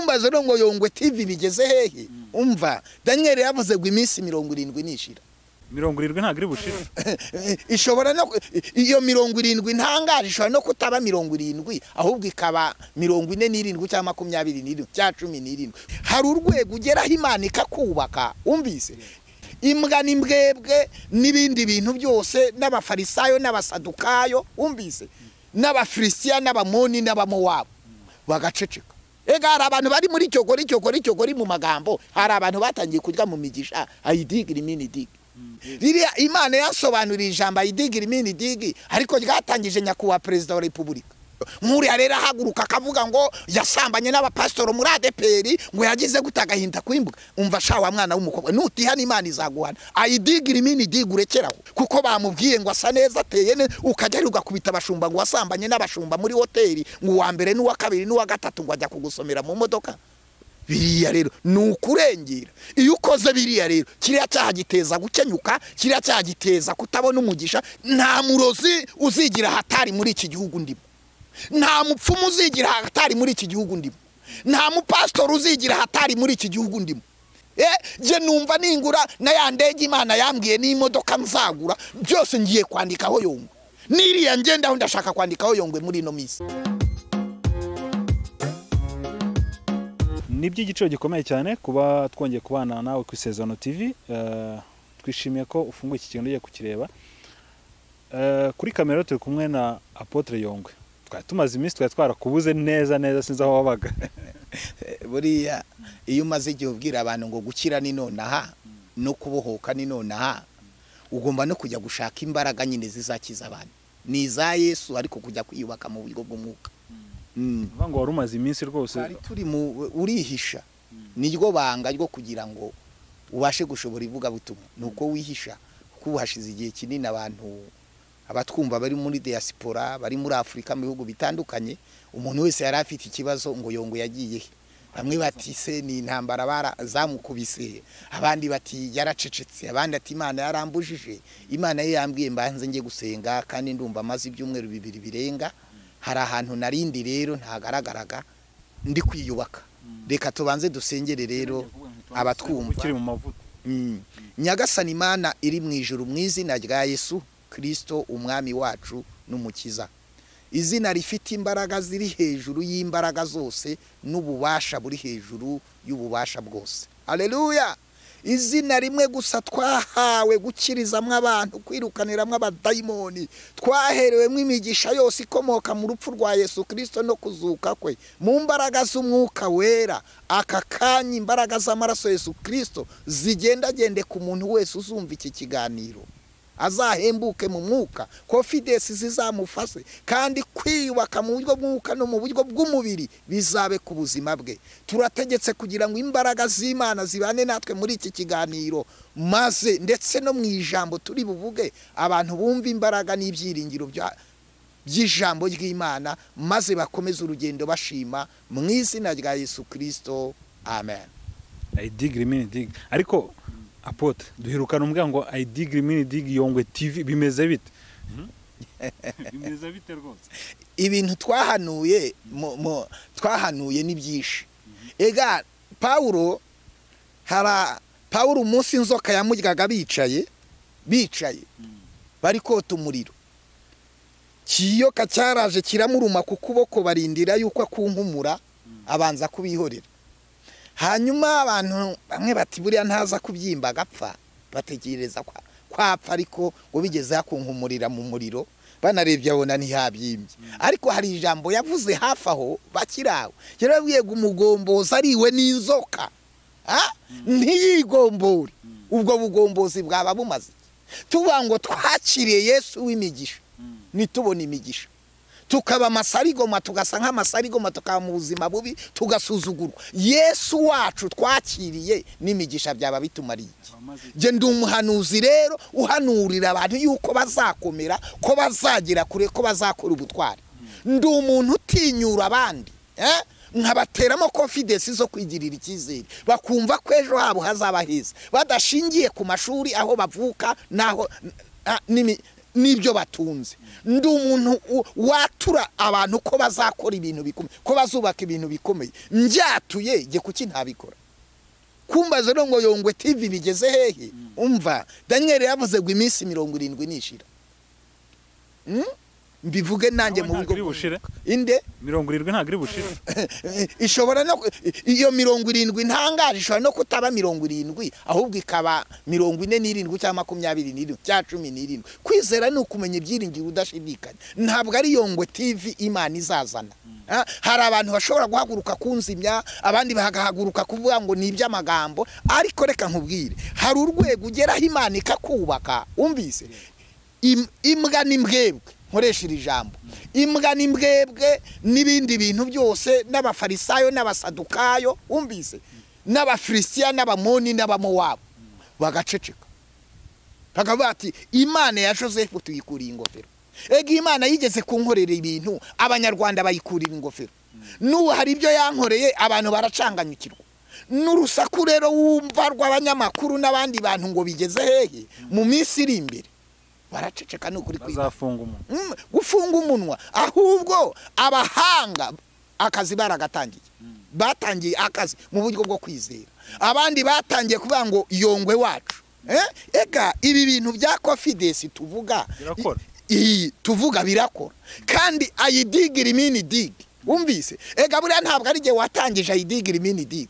Kumbaza rero ngo Yongwe TV bigeze hehe? Umva, Daniel yavuze ngo iminsi 70 nishira. 70 ntabwo iri bushire. Ishobora no iyo 70 ntangaje ishobora no kutaba 70 ahubwo ikaba 47 cyangwa 27 cyangwa 17. Hari urwego ugeraho Imana ikakubaka, umvise? Imbwa n'imbwebwe n'ibindi bintu byose n'abafarisayo n'abasadukayo, umvise? N'abafilisitiya n'abamoni n'abamowabu bagaceceka. Ega hari abantu bari muri cyogori cyogori cyogori mu magambo, hari abantu batangiye kurya mu migisha ayidigira imini digi. Ririya Imana yasobanuriye ijambo ayidigira imini digi, ariko ryatangije nyakubahwa perezida wa Repubulika. Nkuriya rero ahaguruka akavuga ngo yasambanye n'abapasitoro muri ADPR, ngo yagize gute agahinda kwimbuka. Umva sha wa mwana w'umukobwa, nutihana Imana izaguhana. Ayidigira imini digi urekeraho, kuko bamubwiye ngo asa neza ateye neza, ukajya ugakubita abashumba ngo wasambanye n'abashumba muri hoteli, ngo uwa mbere n'uwa kabiri n'uwa gatatu ngo ajya kugusomera mu modoka. Biriya rero ni ukurengera. Iyo ukoze biriya rero, kiriya cyaha giteza gukenyuka, kiriya cyaha giteza kutabona umugisha. Nta murozi uzigira hatari muri iki gihugu ndimo, nta mupfumu uzigira hatari muri iki gihugu ndimo, nta mupasitori uzigira hatari muri iki gihugu ndimo. Je numva ningura na ya ndege Imana yambwiye n'imodoka nzagura, byose ngiye kwandikaho Yongwe. Niriya ngendaho ndashaka kwandikaho Yongwe muri ino minsi. Ni iby'igiciro gikomeye cyane kuba twongeye kubana nawe ku Isezerano TV. Twishimiye ko ufunguye iki kiganiro ugiye kukireba. Kuri kamera turi kumwe na Apotre Yongwe. Twari tumaze iminsi twari twarakubuze neza neza, sinzi aho wabaga. Buriya iyo umaze igihe ubwira abantu ngo gukira ni nonaha no kubohoka ni nonaha, ugomba no kujya gushaka imbaraga nyine zizakiza abantu. Ni iza Yesu, ariko kujya kwiyubaka mu buryo bw'umwuka. Ngo wari umaze iminsi rwose twari turi mu urihisha, niryo banga ryo kugira ngo ubashe gushobora ivugabutumwa, nuko wihisha, kuko hashize igihe kinini abantu abatwumva bari muri diaspora, bari muri Afrika mu bihugu bitandukanye, umuntu wese yari afite ikibazo ngo Yongwe yagiye he. Bamwe bati se ni intambara zamukubise, abandi bati yaracecetse, abandi ati Imana yarambujije. Imana ye yambwiye mbanze ngiye gusenga, kandi ndumva amaze ibyumweru bibiri birenga. Hari ahantu narindi rero ntagaragaraga ndi kwiyubaka. Reka tubanze dusengere rero abatwumva. Nyagasani Imana iri mu ijuru, mu izina rya Yesu Kristo umwami wacu n'umukiza, izina rifite imbaraga ziri hejuru y'imbaraga zose n'ububasha buri hejuru y'ububasha bwose. Haleluya! Izina rimwe gusa twahawe gukirizamwo abantu, kwirukaniramo abadayimoni, twaherewemo imigisha yose ikomoka mu rupfu rwa Yesu Kristo no kuzuka kwe, mu mbaraga z'umwuka wera. Aka kanya imbaraga z'amaraso Yesu Kristo zigendagende ku muntu wese uzumva iki kiganiro, azahembuke mu mwuka, confidence zizamufase, kandi kwiyubaka mu buryo bw'umwuka no mu buryo bw'umubiri bizabe ku buzima bwe. Turategetse kugira ngo imbaraga z'Imana zibane natwe muri iki kiganiro, maze ndetse no mu ijambo turi buvuge abantu bumva imbaraga n'ibyiringiro by'ijambo ry'Imana, maze bakomeze urugendo bashima mu izina rya Yesu Kristo, amen. Ayidigira imini dig. Ariko Apotre, duherukana umbwira ngo ayidigira imini dig Yongwe TV bimeze bite? Bimeze bite rwose? Ibintu twahanuye twahanuye ni byinshi. Ega Paulo, hara Paulo umunsi inzoka yamuryaga bicaye bari kota umuriro, kiyoka cyaraje kiramuruma ku kuboko, barindira yuko akunkumura abanza kubihorera. Hanyuma abantu bamwe bati buriya ntaza kubyimba agapfa, bategereza kwapfa, ariko ngo bigeze yakunkumurira mu muriro, banarebye abona ntiyabyimbye. Ariko hari ijambo yavuze hafi aho bakiraho, yarabwiye ngo umugombozi ariwe n'inzoka, ntiyigombore. Ubwo bugombozi bwaba bumaze iki? Tuvuga ngo twakiriye Yesu w'imigisha, nitubona imigisha tukaba amasarigoma, tugasa nk'amasarigoma, tukaba mu buzima bubi, tugasuzugurwa. Yesu wacu twakiriye n'imigisha byaba bitumariye iki? Je ndi umuhanuzi rero uhanurira abantu yuko bazakomera, ko bazagera kure, ko bazakora ubutwari. Ndi umuntu utinyura abandi, nkabateramo confidence zo kwigirira icyizere, bakumva ko ejo habo hazaba heza, badashingiye ku mashuri aho bavuka naho n'ibyo batunze. Ndi umuntu watura abantu ko bazakora ibintu bikomeye, ko bazubaka ibintu bikomeye. Njyatuye jye kuki ntabikora? Kumbaza rero ngo Yongwe TV bigeze hehe? Umva Daniel yavuze ngo iminsi 70 nishira. Mbivuge nanjye mu buryo bushire. Inde 70 ntabwo iri bushire. Ishobora no iyo 70 ntangaje ishobora no kutaba 70 ahubwo ikaba 47 cyangwa 27 cyangwa 17. Kwizera ni ukumenya ibyiringiro udashidikanya. Ntabwo ari Yongwe TV Imana izazana. Hari abantu bashobora guhaguruka kunzimya, abandi bagahaguruka kuvuga ngo ni iby'amagambo, ariko reka nkubwire, hari urwego ugeraho Imana ikakubaka. Umvise imbwa n'imbwebwe, nkoresha iri jambo, imbwa n'imbwebwe n'ibindi bintu byose, n'abafarisayo n'abasadukayo, umvise, n'abafilisitiya n'abamoni n'abamowabu, bagaceceka bakavuga ati Imana ya Joseph tuyikuriye ingofero. Ega Imana yigeze kunkorera ibintu abanyarwanda bayikurira ingofero. N'ubu hari ibyo yankoreye abantu baracanganyukirwa. N'urusaku rero wumva rw'abanyamakuru n'abandi bantu ngo bigeze hehe mu minsi iri imbere baraceceka. Ni ukuri bazafunga umunwa, gufunga umunwa. Ahubwo abahanga akazi baragatangiye, batangiye akazi mu buryo bwo kwizera. Abandi batangiye kuvuga ngo Yongwe wacu. Ega ibi bintu bya confidence tuvuga birakora, tuvuga birakora, kandi ayidigira imini dig. Umvise ega buriya ntabwo ari jye watangije ayidigira imini dig.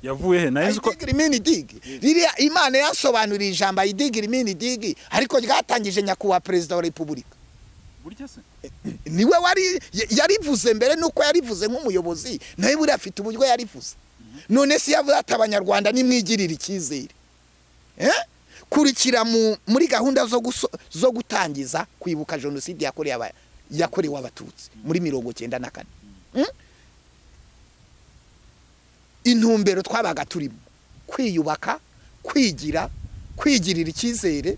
Yavuye he? Nayo uko ayidigira imini dig ririya Imana yasobanuriye ijambo ayidigira imini dig, ariko ryatangije nyakubahwa perezida wa Repubulika. Burya se niwe wari yarivuze mbere, nuko yarivuze nk'umuyobozi, nawe buriya afite uburyo yarivuze. None si yavuze ati abanyarwanda nimwigirira icyizere. Kurikira muri gahunda zo gutangiza kwibuka jenoside yakorewe abatutsi muri 94. Intumbero twabaga turimo kwiyubaka, kwigira, kwigirira icyizere,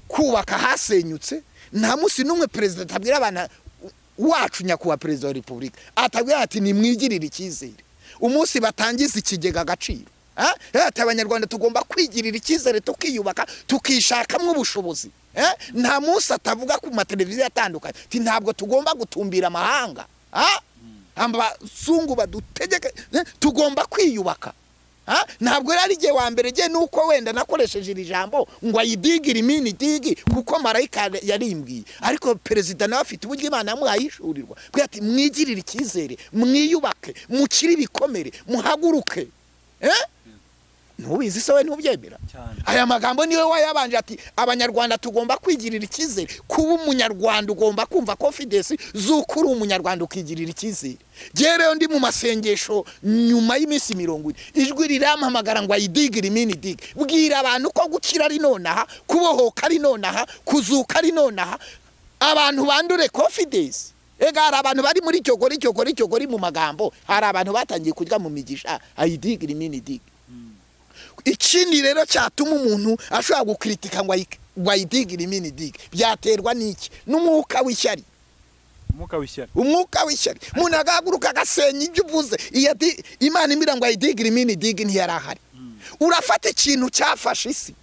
kubaka hasenyutse. Nta munsi n'umwe perezida atabwira abana wacu nyakubahwa perezida wa Repubulika atabwira ati nimwigirire icyizere. Umunsi batangiza ikigega agaciro, ati abanyarwanda tugomba kwigirira icyizere, tukiyubaka, tukishakamo ubushobozi. Nta munsi atavuga ku mateleviziyo atandukanye ati ntabwo tugomba gutumbira amahanga, abazungu badutegeke, tugomba kwiyubaka. Ntabwo rero ari jye wa mbere, jye nuko wenda nakoresheje iri jambo ngo ayidigire imini digi kuko marayika yarimbwiye, ariko perezida nawe afite uburyo Imana yamuhaye ishurirwa ati mwigirire icyizere, mwiyubake, mukire ibikomere, muhaguruke. Ntubizi se we ntubyemera? Aya magambo niwe wayabanje ati abanyarwanda tugomba kwigirira icyizere. Kuba umunyarwanda ugomba kumva confidence z'uko uri umunyarwanda ukigirira icyizere. Jye rero ndi mu masengesho nyuma y'iminsi 70 ijwi rirampamagara ngo ayidigire imini dig. Bwira abantu ko gukira ari nonaha, kubohoka ari nonaha, kuzuka ari nonaha, abantu bandure confidence. Ega hari abantu bari muri cyogori cyogori cyogori mu magambo, hari abantu batangiye kurya mu migisha ayidigire imini dig. Ikindi rero cyatuma umuntu ashobora gukritika ngo ayidigire imini dig byaterwa n'iki? N'umwuka w'ishyari. Umwuka w'ishyari, umwuka w'ishyari. Umuntu agahaguruka agasenya ibyo uvuze. Imana imbwira ngo ayidigire imini dig ntiyarahari. Urafata ikintu cyafashe isi,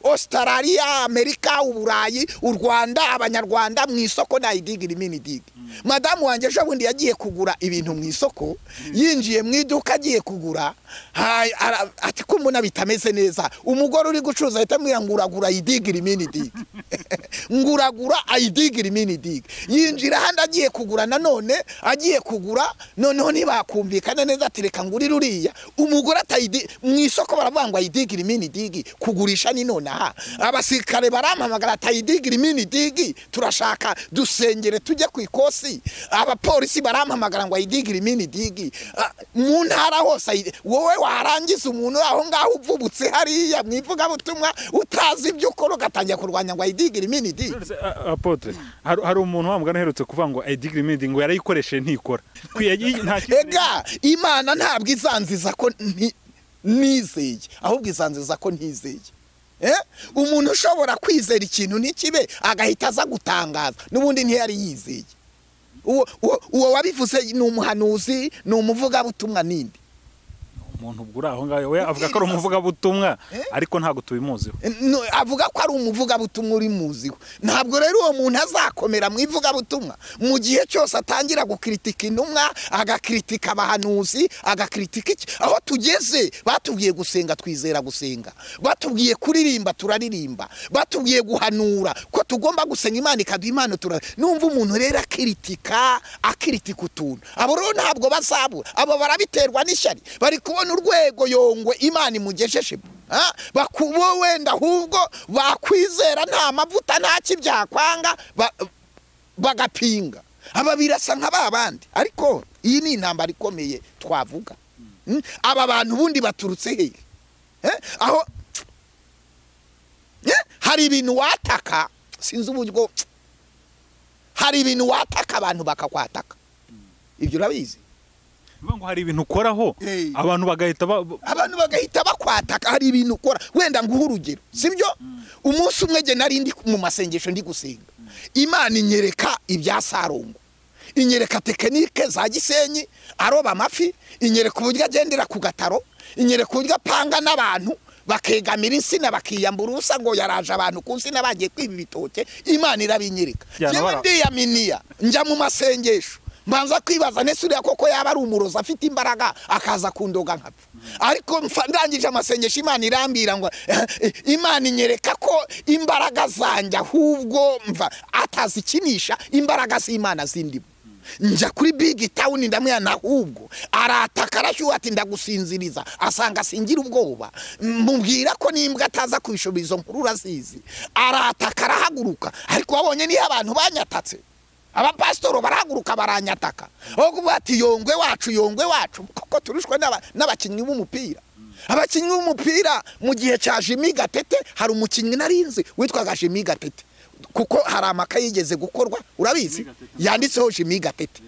Australia, Amerika, Uburayi, u Rwanda, abanyarwanda mu isoko nayidigira imini dig. Madamu wanjye ejo bundi yagiye kugura ibintu mu isoko, yinjiye mu iduka agiye kugura, ati ko mbona bitameze neza. Umugore uri gucuruza ahita amubwira ngo uragura ayidigira imini dig. Nguragura ayidigira imini dig. Yinjira handi agiye kugura nanone, agiye kugura noneho ntibakumvikana neza, ati reka ngurire uriya. Umugore atayidi mu isoko baravuga ngo ayidigira imini dig, kugurisha ni none. Abasirikare barampamagara atayidigira imini digi, turashaka dusengere tujye ku ikosi. Abapolisi barampamagara ngo ayidigira imini digi. Mu ntara hose wowe warangiza umuntu aho ngaho uvubutse hariya mu ivugabutumwa utazi ibyo ukora ugatangira kurwanya ngo ayidigira imini digi. Apotre, hari umuntu wa mugana aherutse kuvuga ngo ayidigira imini digi ngo yarayikoresheje ntikora. Ega Imana ntabwo izanziza ko nizeye, ahubwo izanziza ko ntizeye. Umuntu ushobora kwizera ikintu ntikibe agahita aza gutangaza n'ubundi ntiyari yizeye. Uwo wabivuze ni umuhanuzi, ni umuvugabutumwa nindi. Umuntu ubwo aho ngaho we avuga ko ari umuvugabutumwa, ariko ntabwo tubimuziho. Avuga ko ari umuvugabutumwa uri muziho. Ntabwo rero uwo muntu azakomera mu ivugabutumwa mu gihe cyose atangira gukritika intumwa, agakritika abahanuzi, agakritika iki. Aho tugeze batubwiye gusenga twizera gusenga, batubwiye kuririmba turaririmba, batubwiye guhanura ko tugomba gusenga Imana ikaduha impano tura. Numva umuntu rero akritika utuntu, abo rero ntabwo bazabura, abo barabiterwa n'ishyari, bari kubona urwego Yongwe Imana imugejeje. Bakubo wenda ahubwo bakwizera nta mavuta nta kibyakwanga bagapinga. Aba birasa nka babandi, ariko iyi ni intambara ikomeye twavuga. Aba bantu bundi baturutse he? Aho hari ibintu wataka, sinzi uburyo, hari ibintu wataka abantu bakakwataka. Ibyo urabizi? Ngo hari ibintu ukoraho abantu bagahita bakwataka. Hari ibintu ukora, wenda nguha urugero, sibyo? Umunsi umwe je nari ndi mu masengesho ndi gusenga, Imana inyereka ibya Sarongo, inyereka tekinike za Gisenyi aroba amafi, inyereka uburyo agendera ku gataro, inyereka uburyo apanga n'abantu bakegamira insina bakiyambura ubusa ngo yaraje abantu ku nsina bagiye kwiba ibitoke. Imana irabinyereka. Jewe ndiyaminiya njya mu masengesho mbanza kwibaza nese uriya koko yaba ari umurozi afite imbaraga akaza kundoga nkapfa. Ariko ndangije amasengesho Imana irambira ngo Imana inyereka ko imbaraga zanjye ahubwo mva atazikinisha, imbaraga z'Imana zindimo. Njya kuri big town ndamuyana ahubwo arataka arashyuha ati ndagusinziriza, asanga singira ubwoba, mubwira ko nimbwa ataza kubishobora izo nkuru urazizi. Arataka arahaguruka, ariko wabonye niho abantu banyatatse, abapasitoro barahaguruka baranyataka, aho kuvuga ati Yongwe wacu, Yongwe wacu, koko turushwe n'abakinnyi b'umupira. Abakinnyi b'umupira mu gihe cya Jimmy Gatete, hari umukinnyi narinzi witwaga Jimmy Gatete, kuko hari amakaye yigeze gukorwa urabizi yanditseho Jimmy Gatete.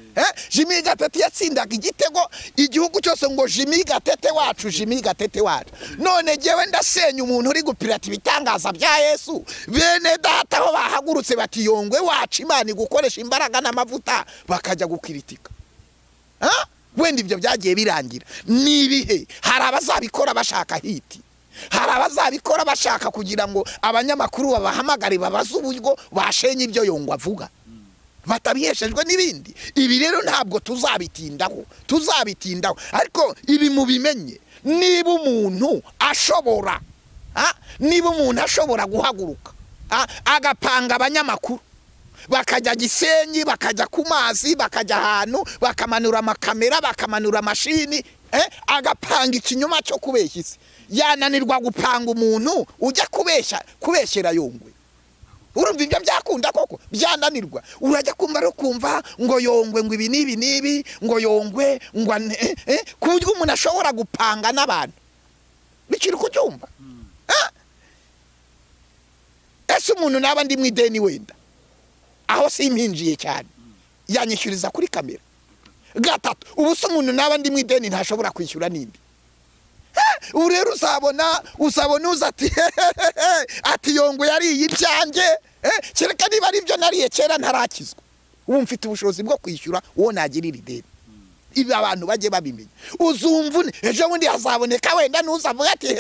Jimmy Gatete yatsindaga igitego igihugu cyose ngo Jimmy Gatete wacu, Jimmy Gatete wacu. None jewe ndasenya umuntu uri gupirata ibitangaza bya Yesu. Bene data aho bahagurutse bati Yongwe wacu, Imana igukoresha imbaraga n'amavuta, bakajya gukiritika. Wenda ibyo byagiye birangira. Ni ibihe? Hari abazabikora bashaka hiti, hari abazabikora bashaka kugira ngo abanyamakuru babahamagare babaze uburyo bashenye ibyo Yongwe avuga, batabiheshejwe n'ibindi. Ibi rero ntabwo tuzabitindaho, tuzabitindaho, ariko ibi mubimenye. Niba umuntu ashobora, niba umuntu ashobora guhaguruka agapanga abanyamakuru bakajya Gisenyi, bakajya ku mazi, bakajya ahantu, bakamanura amakamera, bakamanura amashini, agapanga ikinyoma cyo kubeshya isi, yananirwa gupanga umuntu ujya kubeshya kubeshyera Yongwe. Urumva ibyo byakunda koko? Byananirwa. Urajya kumva rero kumva ngo Yongwe ngo ibi nibi nibi, ngo Yongwe ngo ku buryo umuntu ashobora gupanga n'abantu. Bikiri kucyumva? Ese umuntu naba ndi mu ideni wenda aho simpinjiye cyane yanyishyuriza kuri kamera gatatu, ubu se umuntu naba ndi mu ideni ntashobora kwishyura nindi. Ubu rero uzabona uza ati ati Yongwe yariye ibyanjye, kereka niba ari ibyo nariye kera ntarakizwa, ubu mfite ubushobozi bwo kwishyura uwo nagirira ideni. Ibi abantu bajye babimenya. Uzumvune ejo bundi hazaboneka wenda nuzavuga ati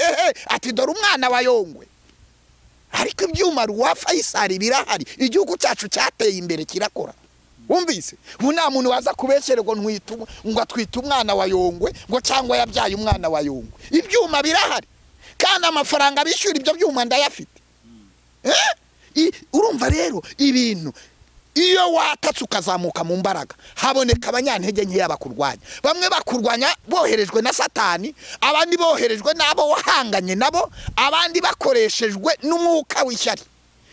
ati dore umwana wa Yongwe. Ariko ibyuma ruwa Faisal birahari, igihugu cyacu cyateye imbere kirakora. Wumvise? Ubu nta muntu waza kubeshererwa ngo atwite umwana wa Yongwe ngo cyangwa yabyaye umwana wa Yongwe. Ibyuma birahari kandi amafaranga bishyura ibyo byuma ndayafite. Urumva rero ibintu iyo watatse ukazamuka mu mbaraga haboneka abanyantege nkeya bakurwanya. Bamwe bakurwanya boherejwe na Satani, abandi boherejwe n'abo wahanganye nabo, abandi bakoreshejwe n'umwuka w'ishyari.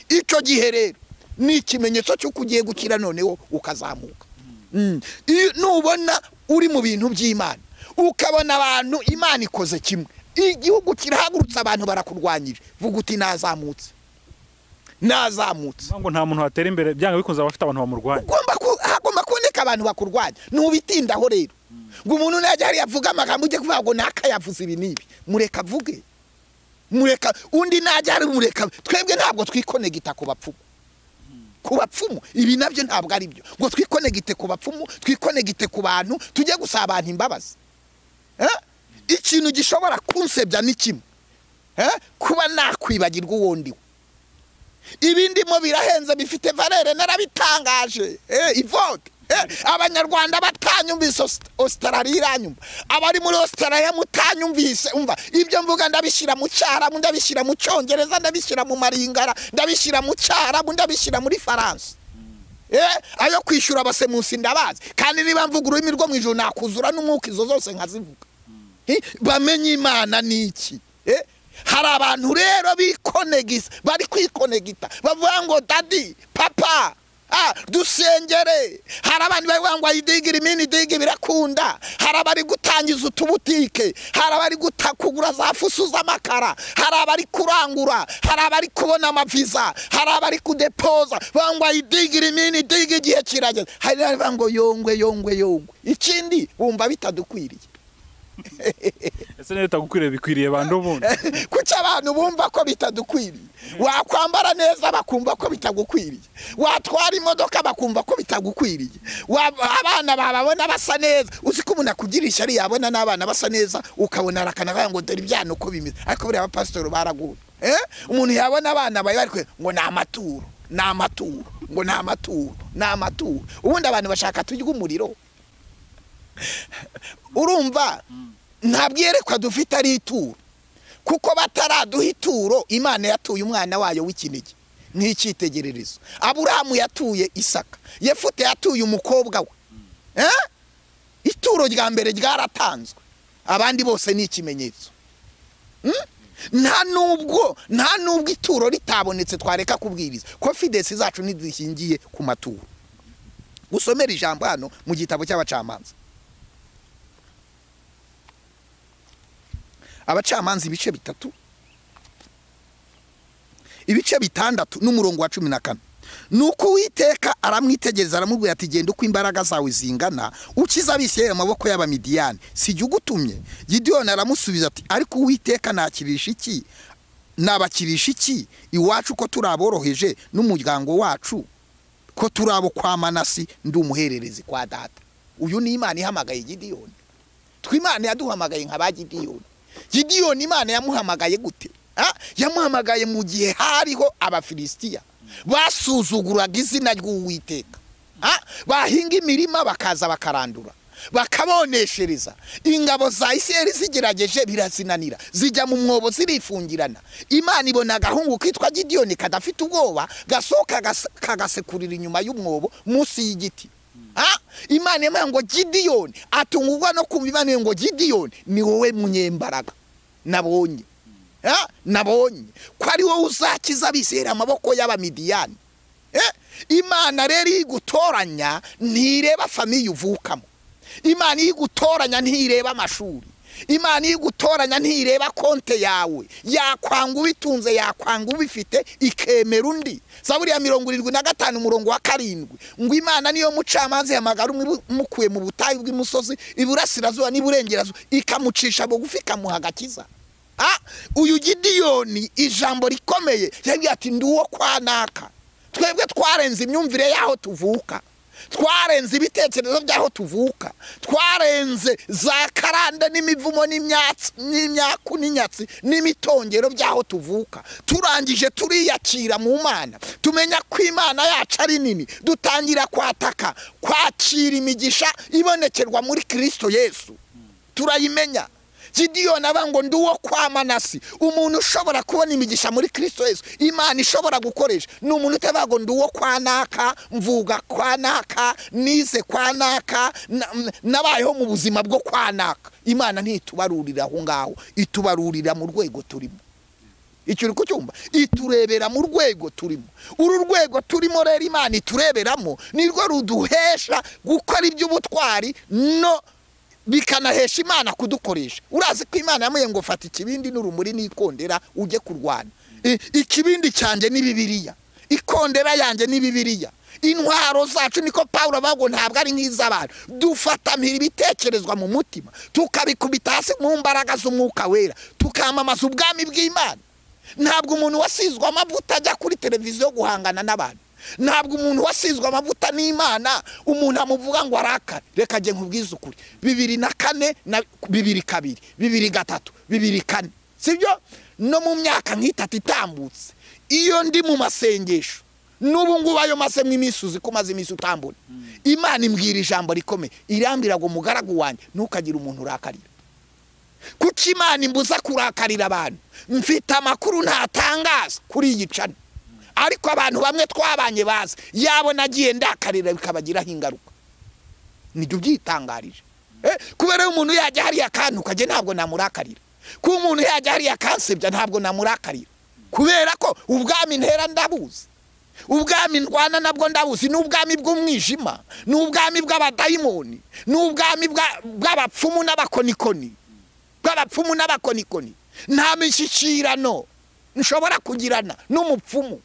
Icyo gihe rero ni ikimenyetso cy'uko ugiye gukira noneho ukazamuka. Nubona uri mu bintu by'Imana ukabona abantu Imana ikoze kimwe, igihugu kirahagurutse abantu barakurwanyije, vuga uti nazamutse, nazamutse. Ngo nta muntu watera imbere byanga bikunze abafite abantu bamurwanya. Hagomba kuboneka abantu bakurwanya. Nubitindaho rero ngo umuntu najya hari avuga amagambo ujye kuvuga ngo nakayavuze ibi nibi, mureka avuge, mureka undi najya hari mureka. Twebwe ntabwo twikonegita ku bapfumu, ku bapfumu ibi nabyo ntabwo ari byo, ngo twikonegite ku bapfumu, twikonegite ku bantu, tujye gusaba abantu imbabazi. Ikintu gishobora kunsebya ni kimwe, kuba nakwibagirwa uwo ndiwe. Ibindimo birahenze, bifite valeur, narabitangaje. Ivote Abanyarwanda batanyumvise, Australia iranyumva, abari muri Australia mutanyumvise, umva ibyo mvuga ndabishyira mu Cyarabu, ndabishyira mu Cyongereza, ndabishyira mu Maringara, ndabishyira mu Cyarabu, ndabishyira muri Faransa. Ayo kwishyura abasemusi ndabazi, kandi niba mvuga ururimi rwo mu ijuru nakuzura n'umwuka, izo zose nkazivuga. Bamenye Imana niki. Hari abantu rero bikonegisa, bari kwikonegita, bavuga ngo daddy, papa, dusengere. Hari abandi bavuga ngo ayidigira imini idigi birakunda. Hari abari gutangiza utubutike, hari abari kugura za fusu z'amakara, hari abari kurangura, hari abari kubona amaviza, hari abari kudepoza, bavuga ngo ayidigira imini idigi, igihe kirageze. Hari n'abavuga ngo yongwe yongwe yongwe. Ikindi bumva bitadukwiriye. Ese niba bitagukwiriye bikwiriye bantu ubundi? Kuki abantu bumva ko bitadukwiriye? Wakwambara neza bakumva ko bitagukwiriye, watwara imodoka bakumva ko bitagukwiriye, abana bababona basa neza. Uzi ko umuntu akugira ishyari yabona n'abana basa neza, ukabona arakana ngo dore ibyana uko bimeze. Ariko buriya abapasitori baraguye. Umuntu yabona abana bawe bari ngo ni amaturo, ni amaturo, ngo ni amaturo, ni amaturo. Ubundi abantu bashaka turya umuriro. Urumva ntabwo iyerekwa dufite ari ituro, kuko bataraduha ituro Imana yatuye umwana wayo w'ikinege nk'icyitegererezo. Aburahamu yatuye Isaka, Yefute yatuye umukobwa we. Ituro rya mbere ryaratanzwe, abandi bose ni ikimenyetso. Nta nubwo ituro ritabonetse twareka kubwiriza, confidence zacu ntizishingiye ku maturo. Gusomera ijambo hano mu gitabo cy'abacamanza, Abacamanza ibice 3, ibice 6 n'umurongo wa 14. Nuko Uwiteka aramwitegereza aramubwira ati genda uko imbaraga zawe zingana, ukiza Abisirayeli amaboko y'Abamidiyani, si jye ugutumye? Gideyoni aramusubiza ati ariko Uwiteka nakirisha iki? Nabakirisha iki iwacu ko turi aboroheje, n'umuryango wacu ko turi abo kwa Manasi, ndi umuhererezi kwa data. Uyu ni Imana ihamagaye Gideyoni. Twimana yaduhamagaye nka ba Gideyoni. Gideyoni Imana yamuhamagaye gute? Yamuhamagaye mu gihe hariho Abafilisitiya basuzuguraga izina ry'Uwiteka. Bahinga imirima bakaza bakarandura, bakaboneshereza. Ingabo za Isirayeli zigerageje birazinanira, zijya mu mwobo zirifungirana. Imana ibona agahungu kitwa Gideyoni kadafite ubwoba, gasohoka kagasekurira inyuma y'umwobo munsi y'igiti. Imana yamubwiye ngo Gideyoni, atungurwa no kumva Imana ngo Gideyoni ni wowe munyembaraga nabonye. Nabonye ko ari wowe uzakiza Abisirayeli amaboko y'Abamidiyani. Imana rero igutoranya ntireba famiye uvukamo. Imana igutoranya ntireba amashuri. Imana igutoranya ntireba konte yawe. Yakwanga ubitunze, yakwanga ubifite, ikemera undi. Zaburi ya 75 umurongo wa 7 ngo Imana niyo mucamanza yamagara umwe mukuye mu butayu bw'imusozi iburasirazuba n'iburengerazuba, ikamucisha bugufi ikamuha agakiza. Uyu Gideyoni ijambo rikomeye yabwiye ati ndi uwo kwa naka. Twebwe twarenze imyumvire yaho tuvuka, twarenze ibitekerezo by'aho tuvuka, twarenze za karande n'imivumo n'imyatsi n'imyaku n'inyatsi n'imitongero by'aho tuvuka. Turangije turiyakira mu Mana, tumenya ko Imana yacu ari nini, dutangira kwataka kwakira imigisha ibonekerwa muri Kristo Yesu. Turayimenya. Gideyoni aba ngo ndi uwo kwa Manasi. Umuntu ushobora kubona imigisha muri Kristo Yesu, Imana ishobora gukoresha, ni umuntu utavuga ngo ndi uwo kwa naka, mvuga kwa naka, nize kwa naka, nabayeho mu buzima bwo kwa naka. Imana ntitubarurira aho ngaho, itubarurira mu rwego turimo. Icyo uri kucyumva? Iturebera mu rwego turimo. Uru rwego turimo rero Imana itureberamo nirwo ruduhesha gukora iby'ubutwari no bikanahesha Imana kudukoresha. Urazi ko Imana yamuye ngo fata ikibindi n'urumuri n'ikondera ujye kurwana. Ikibindi cyanjye ni Bibiliya, ikondera yanjye ni Bibiliya, intwaro zacu niko Paulo avuga ntabwo ari nk'iz'abantu. Dufatamira ibitekerezwa mu mutima, tukabikubita hasi mu mbaraga z'umwuka wera, tukamamaza ubwami bw'Imana. Ntabwo umuntu wasizwe amavuta ajya kuri televiziyo guhangana n'abantu. Ntabwo umuntu wasizwe amavuta n'Imana umuntu amuvuga ngo arakare. Reka njye nkubwize ukuri, 2004 na 2002 2003 2004, sibyo? No mu myaka nk'itatu itambutse, iyo ndi mu masengesho n'ubu ngubu ayo maze iminsi, uzi ko maze iminsi utambona, Imana imbwira ijambo rikomeye, irambwira ngo mugaragu wanjye ntukagire umuntu urakarira. Kuki Imana imbuza kurakarira abantu? Mfite amakuru ntatangaza kuri iyi cana, ariko abantu bamwe twabanye bazi yabo nagiye ndakarira bikabagiraho ingaruka. Nibyo byitangarije. Kubera umuntu yajya hariya akantu kajye ntabwo namurakarira, kuba umuntu yajya hariya akansebya ntabwo namurakarira, kubera ko ubwami ntera ndabuzi, ubwami ndwana nabwo ndabuzi. Ni ubwami bw'umwijima, ni ubwami bw'abadayimoni, ni ubwami bw'abapfumu n'abakonikoni, bw'abapfumu n'abakonikoni. Nta mishyikirano nshobora kugirana n'umupfumu,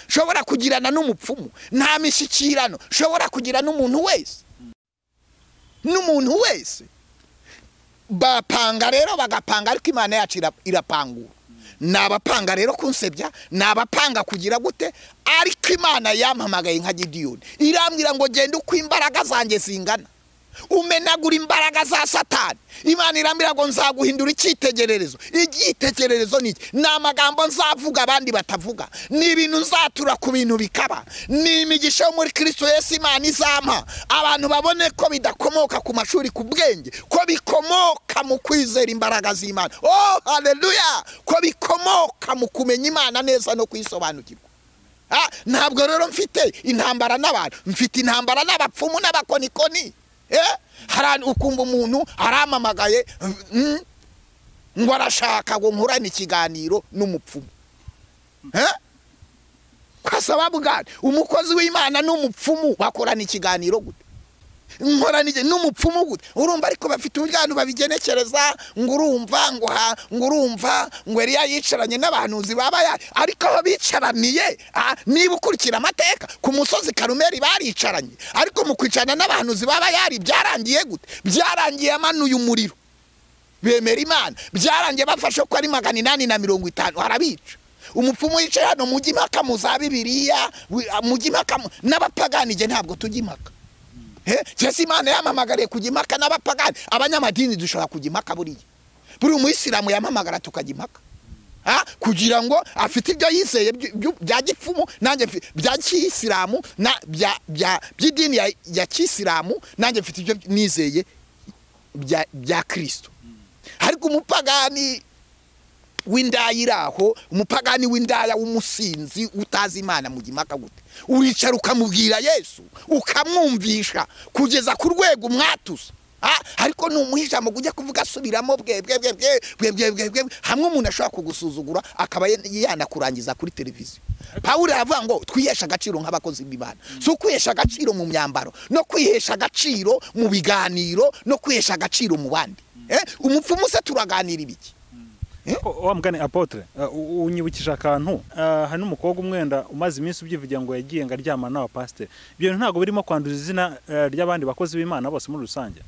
nshobora kugirana n'umupfumu. Nta mishyikirano nshobora kugira n'umuntu wese, n'umuntu wese. Bapanga rero bagapanga, ariko Imana yacu irapangura. Nabapanga rero kunsebya, nabapanga kugira gute, ariko Imana yampamagaye nka Gidiyoni, irambwira ngo genda uko imbaraga zanjye zingana, umenagura imbaraga za Satani. Imana irambwira ngo nzaguhindura icyitegererezo. Icyitegererezo ni iki? Ni amagambo nzavuga abandi batavuga, ni ibintu nzatura ku bintu bikaba, ni imigisha yo muri Kristo Yesu Imana izampa abantu babone ko bidakomoka ku mashuri, ku bwenge, ko bikomoka mu kwizera imbaraga z'Imana. Oh haleluya! Ko bikomoka mu kumenya Imana neza no kuyisobanukirwa. Ntabwo rero mfite intambara n'abantu, mfite intambara n'abapfumu n'abakonikoni. Hari ukumva umuntu aramamagaye ngo arashaka ngo nkurane ikiganiro n'umupfumu. Kwasaba bugani umukozi w'Imana n'umupfumu bakorana ikiganiro gute? Nkorana n'umupfumu gute? Urumva ariko bafite uburyo babigenekereza, ngo urumva ngo ngo urumva ngo Eliya yicaranye n'abahanuzi baba yari, ariko aho bicaraniye niba ukurikira amateka ku musozi Karumeli baricaranye, ariko mu kwicarana n'abahanuzi baba yari byarangiye gute? Byarangiye amanuye umuriro bemera Imana, byarangiye bafashe ko ari 850 arabica. Umupfumu yicaye hano mujyi impaka mu za Bibiliya, mujyi impaka n'abapagani. Je ntabwo tujya impaka. Jesi Imana yamamagariye kujya impaka n'abapagani. Abanyamadini dushobora kujya impaka buriya. Buri umuyisilamu yamamagara tukajya impaka. Kugira ngo afite ibyo yizeye bya gipfumu, nanjye bya kiyisilamu na bya by'idini ya kiyisilamu, nanjye mfite ibyo nizeye bya Kristo. Ariko umupagani w'indaya iraho, umupagani w'indaya w'umusinzi utazi Imana mujya impaka gute? Uricara ukamubwira Yesu, ukamwumvisha kugeza ku rwego mwatusa. Ariko numuha ijambo ujya kuvuga asubiramo bwe bwe bwe bwe bwe bwe bwe, hamwe umuntu ashobora kugusuzugura akaba yanakurangiza kuri televiziyo. Pawulo aravuga ngo twihesha agaciro nk'abakozi b'Imana. Si ukwihesha agaciro mu myambaro, no kwihesha agaciro mu biganiro, no kwihesha agaciro mu bandi. Umupfumu se turaganira ibiki? Wa mugani apotre, unyibukije akantu. Hari n'umukobwa umwenda umaze iminsi ubyivugira ngo yagiye ngo aryamana n'abapasiteri. Ibyo ntabwo birimo kwanduza izina ry'abandi bakozi b'Imana bose muri rusange.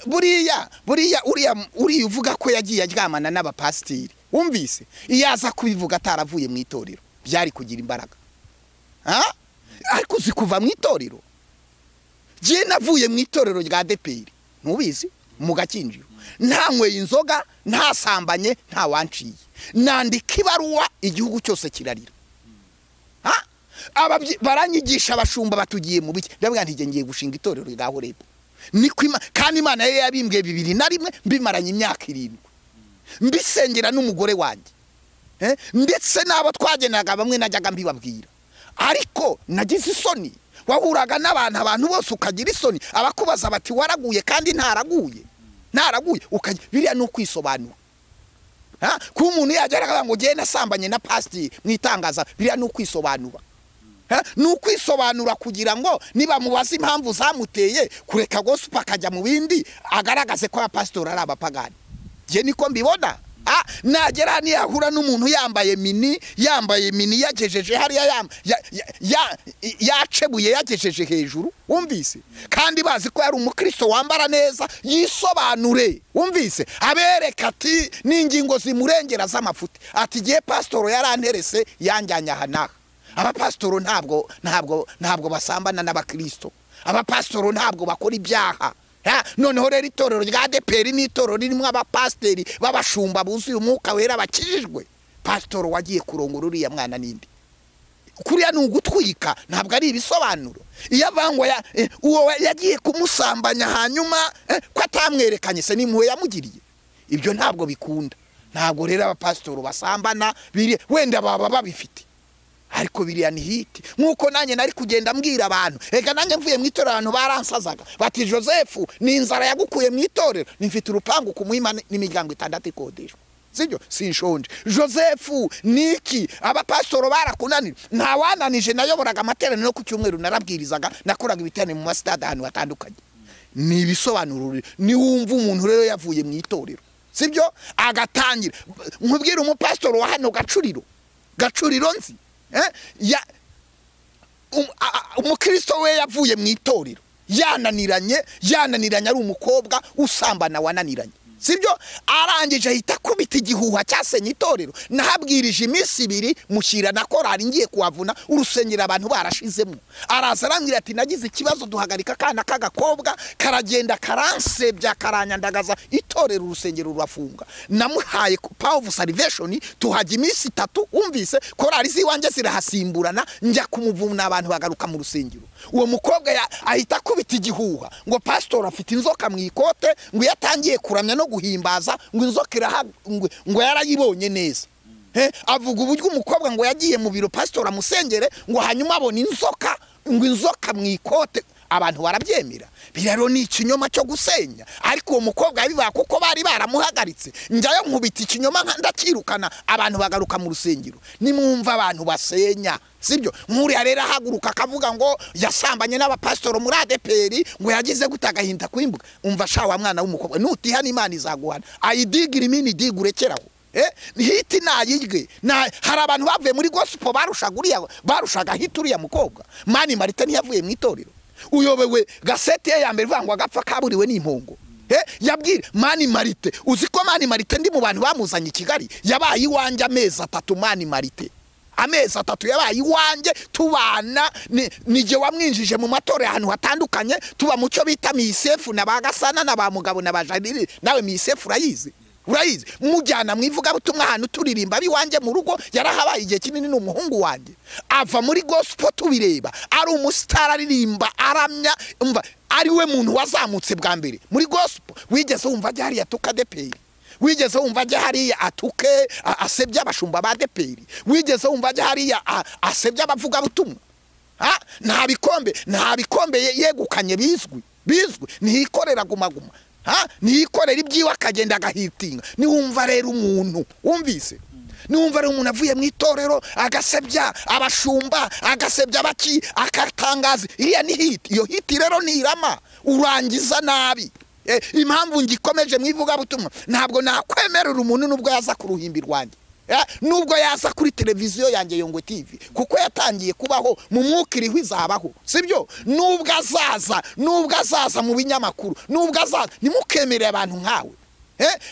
Buriya uriya uvuga ko yagiye aryamana n'abapasiteri, wumvise iyo aza kubivuga ataravuye mu itorero byari kugira imbaraga. Ariko uzi kuva mu itorero, je navuye mu itorero rya ADEPR, ntubizi, mu Gakinjiro, ntanyweye inzoga, ntasambanye, nta wanciye, nandika ibaruwa igihugu cyose kirarira. Baranyigisha abashumba batugiye mu biki, ndavuga nti ngiye gushinga itorero rya Horebu. Niko kandi Imana yari yabimbwiye 2001, mbimaranye imyaka 7 mbisengera n'umugore wanjye, ndetse n'abo twagenaga bamwe najyaga mbibabwira, ariko nagize isoni. Wahuraga n'abantu, abantu bose ukagira isoni, abakubaza bati waraguye kandi ntaraguye, ntaraguye, biriya ni ukwisobanura. Kuba umuntu yageraga ngo ngiye nasambanye na pasiteri mu itangaza, biriya ni ukwisobanura. Ni ukwisobanura kugira ngo niba mubaza impamvu zamuteye kureka gospel akajya mu bindi, agaragaze ko abapasitori ari abapagani. Je niko mbibona. Nagera niyahura n'umuntu yambaye mini, yambaye mini yagejeje hariya, yacebuye yagejeje hejuru, wumvise, kandi bazi ko yari umukristo wambara neza, yisobanure, wumvise, abereka ati n'ingingo zimurengera z'amafuti, ati gihe pasitoro yaranterese yanjyanye aha n'aha. Abapasitoro ntabwo basambana n'abakristo. Abapasitoro ntabwo bakora ibyaha. Noneho rero itorero rya ADEPR ni itorero ririmo abapasiteri b'abashumba buzuye umwuka wera bakijijwe. Pasitoro wagiye kurongora uriya mwana ninde? Kuriya ni ugutwika, ntabwo ari ibisobanuro. Iyo avangwa uwo yagiye kumusambanya hanyuma ko atamwerekanye se n'impuhwe yamugiriye, ibyo ntabwo bikunda. Ntabwo rero abapasitoro basambana, wenda baba babifite, ariko biriya ni hiti. Nkuko nanjye nari kugenda mbwira abantu, ega nanjye mvuye mu itorero abantu baransazaga bati Joseph ni inzara yagukuye mu itorero, nimfite urupangu ku Muhima n'imiryango 6 ikodeshwa, sibyo? Sinshonje. Joseph niki abapasitoro barakunanira, nta wananije. Nayoboraga amateraniro no ku cyumweru narabwirizaga, nakoraga ibiterane mu masitade ahantu hatandukanye. Ni ibisobanuro. Niwumva umuntu rero yavuye mu itorero, sibyo, agatangira nkubwira umupasitoro wa hano Gacuriro nzi umukristo we yavuye mu itorero yananiranye ari umukobwa usambana wananiranye, sibyo? Arangije ahita kubita igihuha cyasenye itorero. Nahabwirije iminsi 2 mushyira na korari ngiye kuhavuna urusengero abantu barashizemo. Araza arambwira ati nagize ikibazo duhagarika akana k'agakobwa karagenda karansebya karanyandagaza itorero urusengero rurafunga. Namuhaye power of salvation tuhajya iminsi 3, umvise korari ziwanjye zirahasimburana, njya kumuvuna abantu bagaruka mu rusengero. Uwo mukobwa ahita kubita igihuha ngo pastor afite inzoka mu ikote, ngo yatangiye kuramya no guhimbaza ngo inzoka ngo yarayibonye neza. Avuga uburyo umukobwa ngo yagiye mu biro pastor amusengere ngo hanyuma abona inzoka, ngo inzoka mu ikote, abantu barabyemera. Biraro ni ikinyoma cyo gusenya, ariko uwo mukobwa yabivuga kuko bari baramuhagaritse. Njyayo nkubita ikinyoma ndakirukana, abantu bagaruka mu rusengero. Nimwumva abantu basenya, sibyo? Nkuriya rero ahaguruka akavuga ngo yasambanye n'abapasitoro muri ADEPR, ngo yagize gute agahinda kwimbuka. Umva sha wa mwana w'umukobwa, nutihana Imana izaguhana. Ayidigira imini digurekeraho. Hiti nayirye. Hari abantu bavuye muri gospel barushaga hiti uriya mukobwa. Mani Marite ntiyavuye mu itorero. Uyobewe gasete ye ya mbere ivuga ngo agapfa kaburiwe n'impongo. Yabwira Mani Marite, uzi ko Mani Marite ndi mu bantu bamuzanye i Kigali, yabaye iwanjye amezi 3. Mani Marite amezi 3 yabaye iwanjye tubana, nije wamwinjije mu matora ahantu hatandukanye, tuba mu cyo bita MISEF na bagasana na ba mugabo na bajariri. Nawe MISEF urayizi, mujyana mu ivugabutumwa ahantu turirimba biwanjye mu rugo, yarahabaye igihe kinini n'umuhungu wanjye. Ava muri gospel tubireba, ari umustar aririmba aramya, umva ari we muntu wazamutse bwa mbere muri gospel. Wigeze wumva ajya hariya atuka ADEPR? Wigeze wumva ajya hariya atuke asebya abashumba ba ADEPR? Wigeze wumva ajya hariya asebya abavugabutumwa? Nta bikombe yegukanye bizwi, ntiyikorera gumaguma. Niyikorera ibyiwe akagenda agahitinga. Niwumva rero umuntu wumvise, niwumva rero umuntu avuye mu itorero agasebya abashumba, agasebya abaki, akatangaza, iriya ni hiti. Iyo hiti rero nirama, urangiza nabi. Impamvu ngikomeje mu ivugabutumwa, ntabwo nakwemerera umuntu nubwo yaza ku ruhimbi rwanjye, nubwo yaza kuri televiziyo yanjye Yongwe TV, kuko yatangiye kubaho mu mwuka iriho izabaho, sibyo? Nubwo azaza mu binyamakuru, nubwo azaza, nimukemerere abantu nkawe.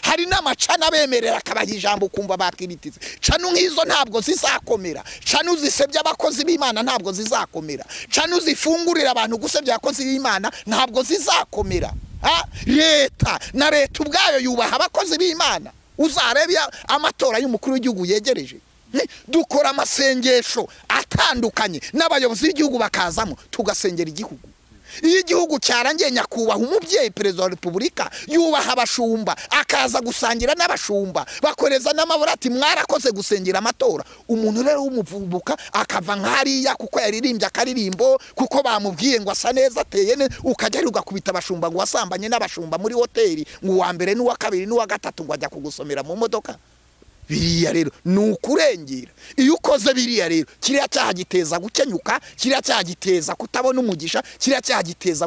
Hari n'amacana bemerera akabaha ijambo kumva bakiritize. Canu nk'izo ntabwo zizakomera. Canu zisebya abakozi b'Imana ntabwo zizakomera. Canu zifungurira abantu gusebya abakozi b'Imana ntabwo zizakomera. Leta na leta ubwayo yubaha abakozi b'Imana. Uzarebya amatora y'umukuru w'igihugu yegereje, dukora amasengesho atandukanye n'abayobozi b'igihugu bakazamo, tugasengera igihugu. Iyo igihugu cyarangiye, nyakubahwa umubyeyi perezida wa repubulika yubaha abashumba, akaza gusangira n'abashumba, bakoreza n'amabura ati mwarakoze gusengera amatora. Umuntu rero w'umuvubuka akava nk'hariya kuko yaririmbye akaririmbo, kuko bamubwiye ngo asa neza ateye neza, ukajya ugakubita abashumba ngo wasambanye n'abashumba muri hoteli, ngo uwa mbere n'uwa kabiri n'uwa gatatu ngo ajya kugusomera mu modoka. Biriya rero ni ukurengera. Iyo ukoze biriya rero, kiriya cyaha giteza gukenyuka, kiriya cyaha giteza kutabona umugisha, kiriya cyaha giteza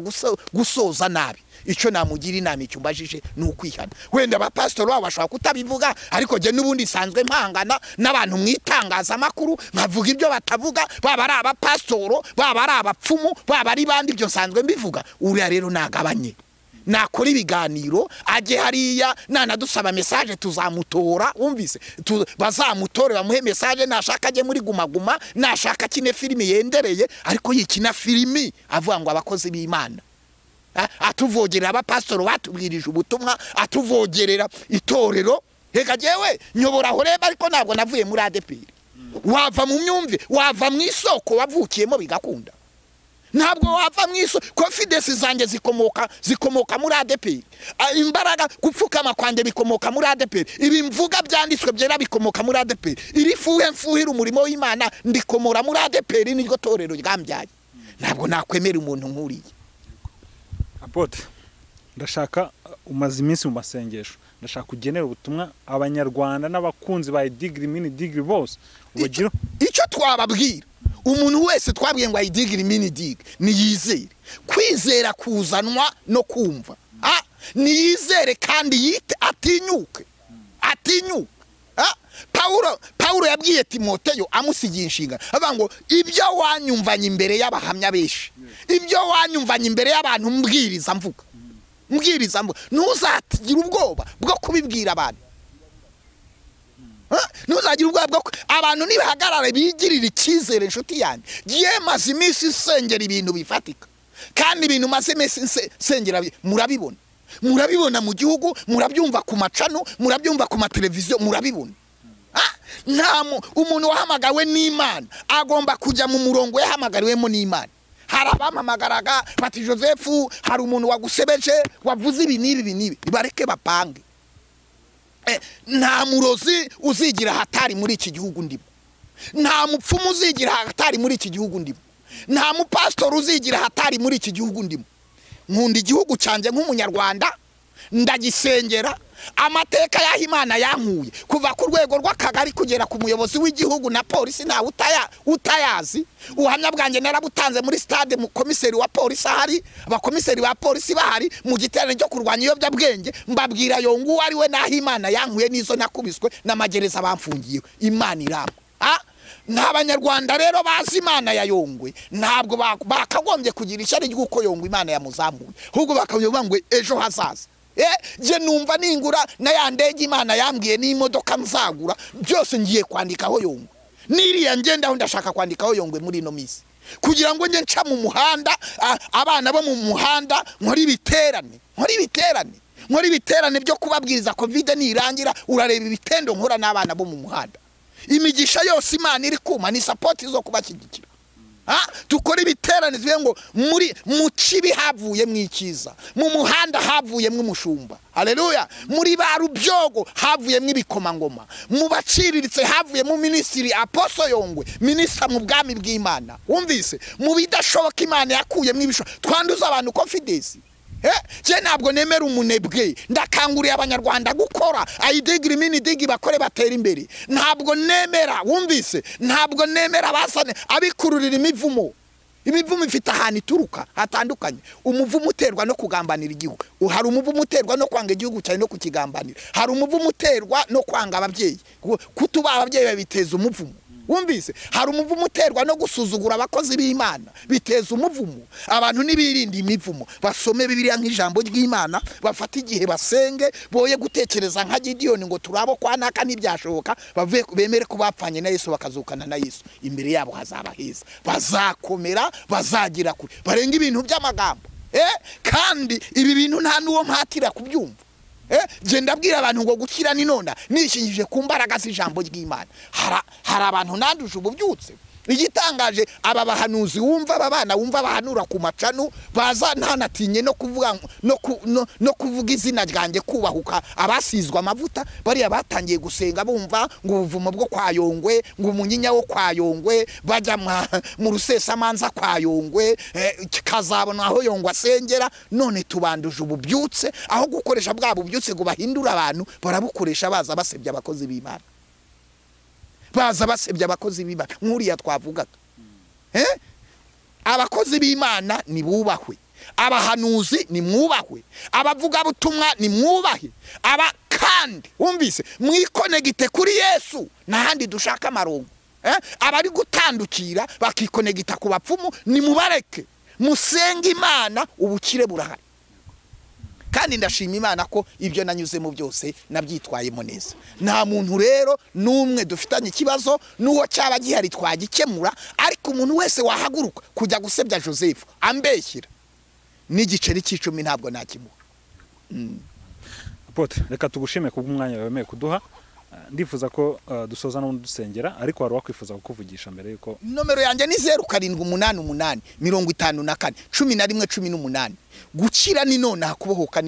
gusoza nabi. Icyo namugira inama icyo mbajije ni ukwihana. Wenda abapasitori babo bashobora kutabivuga, ariko jye n'ubundi isanzwe mpangana n'abantu mu itangazamakuru, nkavuga ibyo batavuga, baba ari abapasitoro, baba ari abapfumu, baba ari bandi, ibyo nsanzwe mbivuga. Uriya rero nagabanye. Nakora ibiganiro ajye hariya, nanadusaba message tuzamutora. Wumvise? Bazamutore bamuhe message, nashaka ajye muri Guma Guma, nashaka kine filimi yendereye, ariko yikina filimi avuga ngo abakozi b'Imana, atuvogerera abapasitoro batubwirije ubutumwa, atuvogerera itorero. Reka jewe nyobora Horeba, ariko ntabwo navuye muri ADEPR. Wava mu myumve, wava mu isoko wavukiyemo bigakunda. Ntabwo wava mu isoko. Confidence zanjye zikomoka muri ADEPR. Imbaraga gupfukama kwanjye bikomoka muri ADEPR. Ibi mvuga byanditswe byera bikomoka muri ADEPR. Iri fuhe mfuhira umurimo w'Imana ndikomora muri ADEPR, niryo torero ryambyaye. Ntabwo nakwemera umuntu nkuriye. Apotre, ndashaka, umaze iminsi mu masengesho, ndashaka kugenera ubutumwa abanyarwanda n'abakunzi ba Idigiri Mini Digiri bose. Ubagira icyo twababwira, umuntu wese twabwiye ngo Idigiri Mini Digiri niyizere. Kwizera kuzanwa no kumva. Niyizere kandi yite, atinyuke. Atinyuke. Paulo yabwiye Timoteyo amusigiye inshinga, avuga ngo ibyo wanyumvanye imbere y'abahamya benshi, ibyo wanyumvanye imbere y'abantu mbwiriza mvuga, ntuzagira ubwoba bwo kubibwira abantu. Ntuzagira ubwoba bwo abantu nibahagarare bigirira icyizere. Inshuti yanjye, giye maze iminsi nsengera ibintu bifatika, kandi ibintu maze iminsi nsengera murabibona, murabibona mu gihugu, murabyumva ku macano, murabyumva ku mateleviziyo, murabibona. Nta umuntu wahamagawe n'Imana agomba kujya mu murongo yahamagariwemo n'Imana. Hari abampamagaraga bati Joseph, hari umuntu wagusebeje wavuze ibi n'ibi n'ibi, bareke bapange. Nta murozi uzigira hatari muri iki gihugu ndimo, nta mupfumu uzigira hatari muri iki gihugu ndimo, nta mupastori uzigira hatari muri iki gihugu ndimo. Nkunda igihugu cyanjye nk'umunyarwanda, ndagisengera. Amateka y'aho Imana yankuye kuva ku rwego rw'akagari kugera ku muyobozi w'igihugu na polisi ntawe utayazi. Ubuhamya bwanjye narabutanze muri stade, mu komiseri wa polisi ahari, abakomiseri ba polisi bahari, mu giterane cyo kurwanya ibiyobyabwenge, mbabwira Yongu ari we n'aho Imana yankuye n'izo nakubiswe n'amagereza bamfungiye. Imana iramba. Nta banyarwanda rero bazi Imana ya Yongwe, ntabwo bakagombye kugira ishyari ry'uko Yongwe Imana yamuzamuye, ahubwo bakavuga ngo ejo hazaza. Je numva ningura na ya ndege Imana yambwiye n'imodoka nzagura, byose ngiye kwandikaho Yongwe. Niriya ngendaho ndashaka kwandikaho Yongwe muri ino minsi, kugira ngo nge nca mu muhanda, abana bo mu muhanda, nkora ibiterane, nkora ibiterane, nkora ibiterane byo kubabwiriza Covid nirangira. Urareba ibitendo nkora n'abana bo mu muhanda. Imigisha yose Imana iri kuma ni support zo kubashyigikira. Tukora ibiterane zivuye ngo muri mu kibi havuye mwikiza, mu muhanda havuye mw'umushumba. Haleluya. Muri ba rubyogo havuye mw'ibikomangoma, mu baciriritse havuye mu minisitiri Apostle Yongwe, minisita mu bwami bw'Imana. Wumvise? Mu bidashoboka Imana yakuye mw'ibisho. Twanduza abantu confidence. Je ntabwo nemera umunebwe, ndakanguriye abanyarwanda gukora Idigiri Mini Digi, bakore batera imbere. Ntabwo nemera, wumvise? Ntabwo nemera basane abikururira imivumo. Imivumo ifite ahantu ituruka hatandukanye. Umuvumo uterwa no kugambanira igihugu, hari umuvumo uterwa no kwanga igihugu cyane no kukigambanira, hari umuvumo uterwa no kwanga ababyeyi, kutuba ababyeyi babiteza umuvumo. Wumvise? Hari umuvumo uterwa no gusuzugura abakozi b'Imana, biteza umuvumo. Abantu nibirinde imivumo, basome Bibiliya nk'ijambo ry'Imana, bafate igihe basenge, boye gutekereza nka Gideon ngo turabo kwa naka ntibyashoboka, bavuye bemere ko bapfanye na Yesu bakazukana na Yesu. Imbere yabo hazaba heza, bazakomera, bazagira kure, barenga ibintu by'amagambo. Kandi ibi bintu nta nuwo mpatira kubyumva. Je ndabwira abantu ngo gukira ni nona nishingije ku mbaraga z'ijambo ry'Imana. Hari abantu nanduje ububyutse. Igitangaje aba bahanuzi wumva aba bana wumva bahanura ku macanu, baza ntanatinye no kuvuga no kuvuga izina ryanjye, kubahuka abasizwa amavuta. Bariya batangiye gusenga bumva ngo ubuvumo bwo kwa Yongwe, ngo umunyinya wo kwa Yongwe, bajya mu rusesamanza kwa Yongwe, kazabona aho Yongwe asengera. None tubanduje ububyutse, aho gukoresha bwa bubyutse ngo bahindura abantu, barabukoresha baza basebya abakozi b'Imana. Baza basebya abakozi b'Imana nkuriya twavugaga. Abakozi b'Imana nibubahwe, abahanuzi nimwubahwe, abavugabutumwa nimwubahe, aba kandi wumvise mwikonegite kuri Yesu n'ahandi dushaka amarongo. Abari gutandukira bakikonegita ku bapfumu nimubareke, musenge Imana, ubukire burahari. Kandi ndashima Imana ko ibyo nanyuzemo byose nabyitwayemo neza. Nta muntu rero n'umwe dufitanye ikibazo, n'uwo cyaba gihari twagikemura, ariko umuntu wese wahaguruka kujya gusebya Joseph ambeshyira n'igiceri cy'icumi ntabwo nakimuha. Apotre, reka tugushime kubw'umwanya wemeye kuduha. Ndifuza ko dusoza n'ubundi dusengera, ariko hari uwakwifuza kukuvugisha mbere yuko. Nomero yanjye ni 0788 54 11 18. Gukira ni nonaha, kubohoka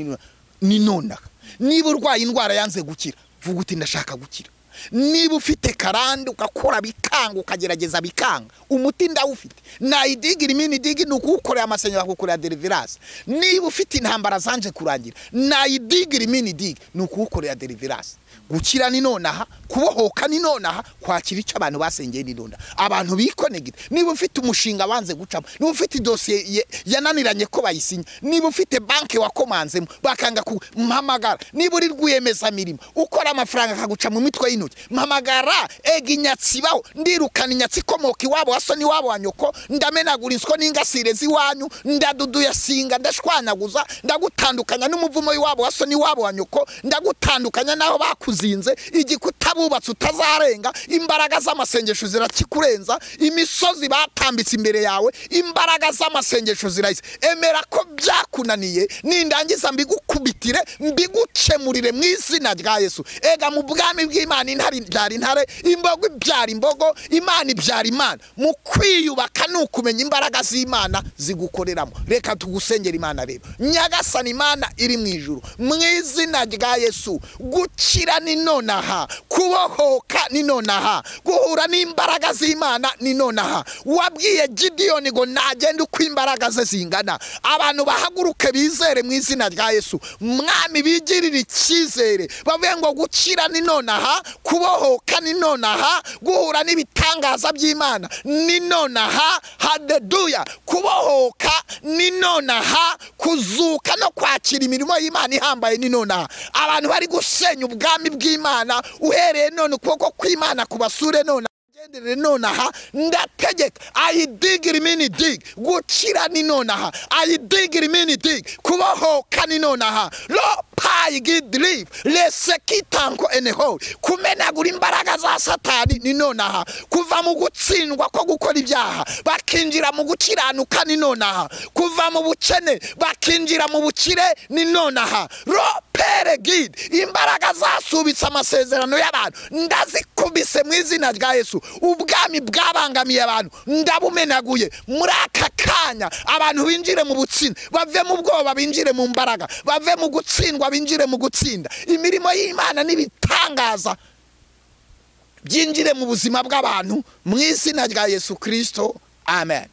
ni nonaha. Niba urwaye indwara yanze gukira, vuga uti ndashaka gukira. Niba ufite karande ugakora bikanga, ukagerageza bikanga, umuti ndawufite. Nayidigira imini digi ni ukuwukorera amasengesho, bakagukorera deliverance. Niba ufite intambara zanje kurangira, nayidigira imini digi ni ukuwukorera deliverance. Gukira ni nonaha, kubohoka ni nonaha, kwakira icyo abantu basengeye ni nonaha. Abantu bikonegita. Niba ufite umushinga wanze gucamo, niba ufite dosiye yananiranye ko bayisinya, niba ufite banki wakomanzemo bakanga kumpamagara, niba uri rwiyemeza mirimo ukora amafaranga akaguca mu mitwe y'intoki, mpamagara. Ega inyatsi baho, ndirukana inyatsi ikomoka iwabo wa so n'iwabo wa nyoko, ndamenagura inswo n'ingasire z'iwanyu, ndaduduye singa, ndashwanyaguza, ndagutandukanya n'umuvumo w'iwabo wa so n'iwabo wa nyoko, ndagutandukanya n'aho bakuzinze, igikuta bubatse utazarenga, imbaraga z'amasengesho zirakikurenza, imisozi batambitse imbere yawe, imbaraga z'amasengesho zirahise. Emera ko byakunaniye, nindangiza mbigukubitire, mbigukemurire mu izina rya Yesu. Ega mu bwami bw'Imana intare ibyara intare, imbogo ibyara imbogo, Imana ibyara Imana. Mu kwiyubaka ni ukumenya imbaraga z'Imana zigukoreramo. Reka tugusengera Imana rero. Nyagasani Imana iri mu ijuru, mu izina rya Yesu, gukira ni nonaha, kubohoka ni nonaha, guhura n'imbaraga z'Imana ni nonaha. Wabwiye Gidiyoni ngo nagende uko imbaraga ze zingana. Abantu bahaguruke bizere mu izina rya Yesu. Mwami bigirire icyizere, bavuye ngo gukira ni nonaha, kubohoka ni nonaha, guhura n'ibitangaza by'Imana ni nonaha. Haleluya! Kubohoka ni nonaha, kuzuka no kwakira imirimo y'Imana ihambaye ni nonaha. Abantu bari gusenya ubwami bw'Imana uhereye none, ukuboko kw'Imana kubasure none, gendere nonaha. Ndategeka ayidigira imini dig, gukira ni nonaha, ayidigira imini dig, kubohoka ni nonaha. Lo payi lesekitanko eneho, kumenagura imbaraga za Satani ni nonaha, kuva mu gutsindwa ko gukora ibyaha bakinjira mu gukiranuka ni nonaha, kuva mu bukene bakinjira mu bukire ni nonaha. Ro peregid, imbaraga zasubitse amasezerano y'abantu ndazikubise mu izina rya Yesu. Ubwami bwabangamiye abantu ndabumenaguye muri aka kanya. Abantu binjire mu butsinda, bave mu bwoba binjire mu mbaraga, bave mu gutsindwa binjire mu gutsinda. Imirimo y'Imana n'ibitangaza byinjire mu buzima bw'abantu mu izina rya Yesu Kristo. Amen.